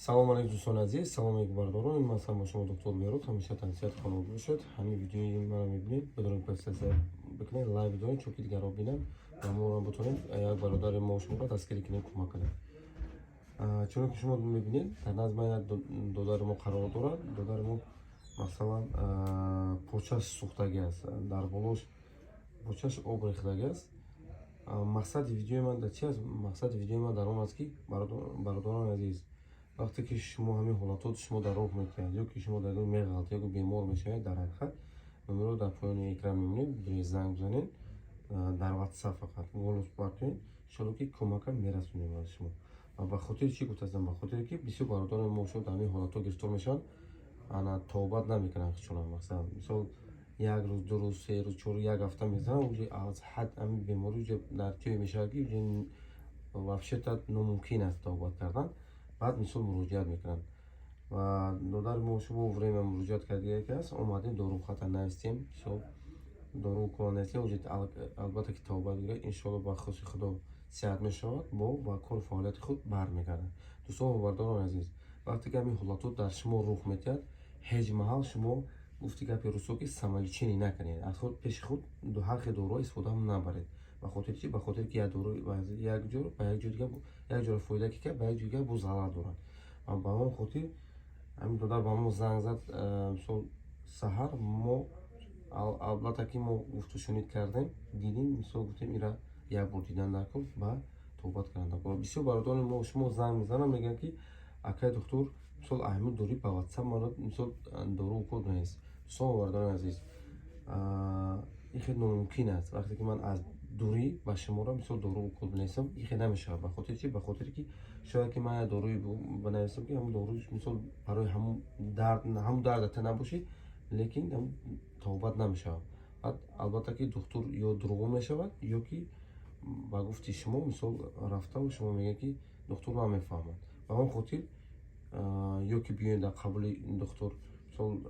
Салом алейкум, дӯстони азиз, салом алейкум, бародарон. Ман ҳастам бо шумо, доктор Бероз. Ҳамеша тансиҳат, хонавода бошед. Ҳамин видеои маро мебинед, бидонед, подписаться бикунед, лайк бидонед, чунки дигарро бинанд ва моро бутонем як бародари мо шуморо дастгирӣ кунем, кӯмак кунем. Чуноки шумо мебинед, дар назди ман як додари мо қарор дорад. Додари мо, масалан, почаш сӯхтагӣ аст, дар болош почаш об рехтагӣ аст. Мақсади видеои ман дар чи аст? Мақсади видеои ман дар он аст, ки, бародарони азиз, вақте ки шумо ҳамин ҳолатот шумо дар роҳ метиҳад ё ки шумо дар ҷой меғалтед ё ки бемор мешавед, дар ҳақиқат номеро дар поёни экран мебинед, бидонед, занг бизанед дар WhatsApp, фақат голос партоед, иншоалло, ки кӯмакам мерасонем аз шумо. Ва ба хотири чӣ гуфтастам? Ба хотире ки бисёр бародарони мо шумо дар ҳамин ҳолатҳо гирифтор мешаванд, ана тобат намекунанд худшона. Масалан, мисол, як рӯз, 2 рӯз, 3 рӯз, 4, як ҳафта мезананд, уже аз ҳад ҳамин беморӣ уже дар ҷое мешавад, ки уже вообще-то номумкин аст тобат кардан. Баъд, мисол, муроҷиат мекунанд. Ва додари мо шумо время муроҷиат кардига ки аст, омадем, дорухата навистем, мисол, дору укола навистем, уже албатта ки тобат гирад, иншоалло, ба хоси Худо сиҳат мешавад, бо ба кору фаъолияти худ бармегардад. Дӯстон ва бародарони азиз, вақте ки ҳамин ҳолатҳо дар шумо рух метиҳад, ҳеҷ маҳал шумо, гуфти гапи русо, ки самолечение накунед, аз худ пеши худ ҳар хел доруҳо истифода набаред. Ба хотири чи? Ба хотире ки як дору як ҷо ба як ҷо дига, як ҷоро фоида ки кард, ба як ҷо дига боз залал дорад. Ва ба он хотир ҳамин додар ба мо занг зад, мисол, саҳар. Мо албатта ки мо гуфтушунид кардем, дидем, мисол, гуфтем, ира як бор дидан накун ба тобат кардан накун. Бисёр бародарони мо шумо занг мезананд, мегӯянд, ки акай духтур, мисол, ҳамин дори ба WhatsApp маро, мисол, дору укол бинавис. Дӯстон ва бародарони азиз, ин хел номумкин аст. Вақте ки ман аз дурӣ ба шуморо, мисол, дору укол бинависам, ин хел намешавад. Ба хотири чи? Ба хотире ки шояд ки ман як доруи бинависам, ки ҳамон дору, мисол, барои ҳамон дард, ҳамон дардата набошӣ, лекин тобат намешавад. Баъд, албатта ки, духтур ё дурӯғ мешавад, ё ки ба гуфти шумо, мисол, рафтаву шумо мегӯяд, ки духтур намефаҳмад. Ба он хотир ё ки биёед дар қабули духтур, мисол,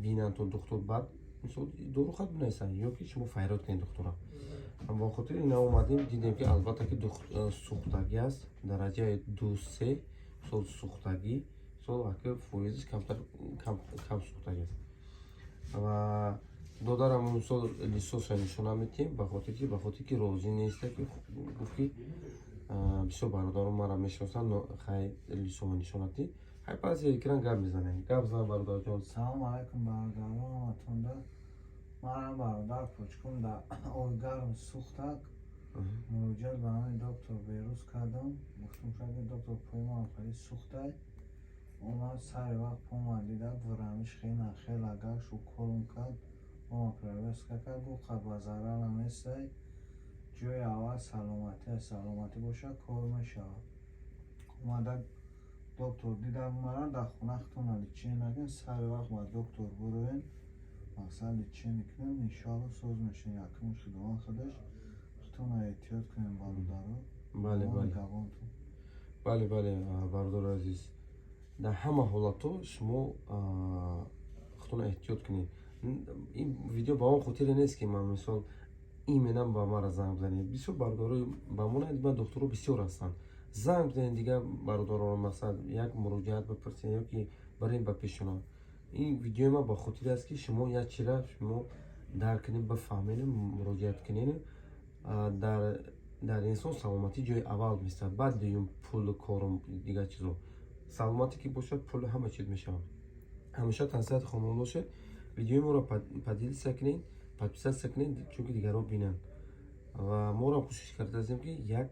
бинанд то духтур, баъд, мисол, дорухат бинависанд, ё ки шумо фарёд кунед духтура. Ба хотири ина омадем, дидем, ки албатта ки сӯхтагӣ аст, дараҷаи ду, се, мисол, сӯхтагӣ, мисол, аки фоизиш камтар, кам сӯхтагӣ аст. Ва додарам, мисол, лисоша нишона медиҳем. Ба хотири чи? Ба хотире ки розӣ неста, ки гуфт, ки бисёр бародарон маро мешиносанд. Хай, лисома нишона дид. Хай, баъзе экран гап мезанем. Гап зан, бародарҷон. Салом алайкум, бародарон, ҳаматонда. Манам, бародар, почкум да оби гарм сӯхтак. Муроҷиат ба ҳамин доктор Берӯз кардам. Гуфтум, шаки доктор, поимам хеле сӯхтай. Омад, сари вақт пома дида, врамиш хела хела гашт, уколм кард, пома повязка кард, гуфт, ха, ба зарарам нестай. Ҷои аввал саломатӣ аст, саломатӣ бошад, кор мешавад. Омада, доктор дида мара. Дар хона худтона лечение накунед, сари вақт ба доктор бироед, мақсад, лечение кунем, иншоалло, соз мешавем. Якумш Худованд худаш, худтона эҳтиёт кунем, бародаро. Бале, бале. Гавонтон. Бале, бародари азиз, дар ҳама ҳолатҳо шумо худтона эҳтиёт кунед. Ин видео ба он хотире нест, ки ман, мисол, именно ба мара занг бизанед. Бисёр бародарои ба монанди ман духтуро бисёр ҳастанд. Занг бизанед дигар бародароро, масалан, як муроҷиат бипурсед ё ки барем ба пешона. Ин видеои ман ба хотире аст, ки шумо як чира шумо дарк кунед, бифаҳмед, муроҷиат кунед. Дар инсон саломатӣ ҷои аввал меистад, баъд дуюм пулу, кору, дигар чизо. Саломатӣ ки бошад, пулу ҳама чиз мешавад. Ҳамеша тансиҳати хонавода бошед. Видеои моро поделиться кунед, подписаться кунед, чунки дигарон бинанд. Ва моро кӯшиш кардаастем, ки як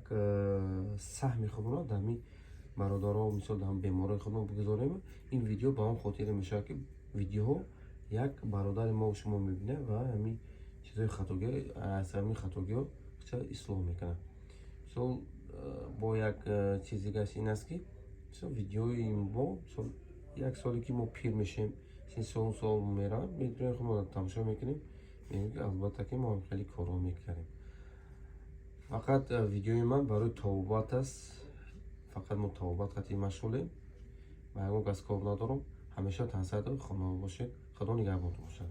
саҳми худро дар ҳамин бародаро, мисол, дар беморои худмо бигузорем. Ин видео ба он хотире мешавад, ки видеоҳо як бародари мо шумо мебинад ва ҳамин чизҳои хатогӣ, аз ҳамин хатогиҳо ислоҳ мекунад. Мисол, бо як чиз дигараш ин аст, ки, мисол, видеои мо, мисол, як соле ки мо пир мешем, 30 сол сол меравад, видеои худмо тамошо мекунем, мегӯем, ки албатта ки мо ҳам хеле корҳо мекардем. Фақат видеои ман барои тавбат аст, фақат мо тавбат қатъи машғулем, ба ягон кас кор надорам. Ҳамеша тансиҳату хонавода бошед. Худо нигаҳбонтон бошад.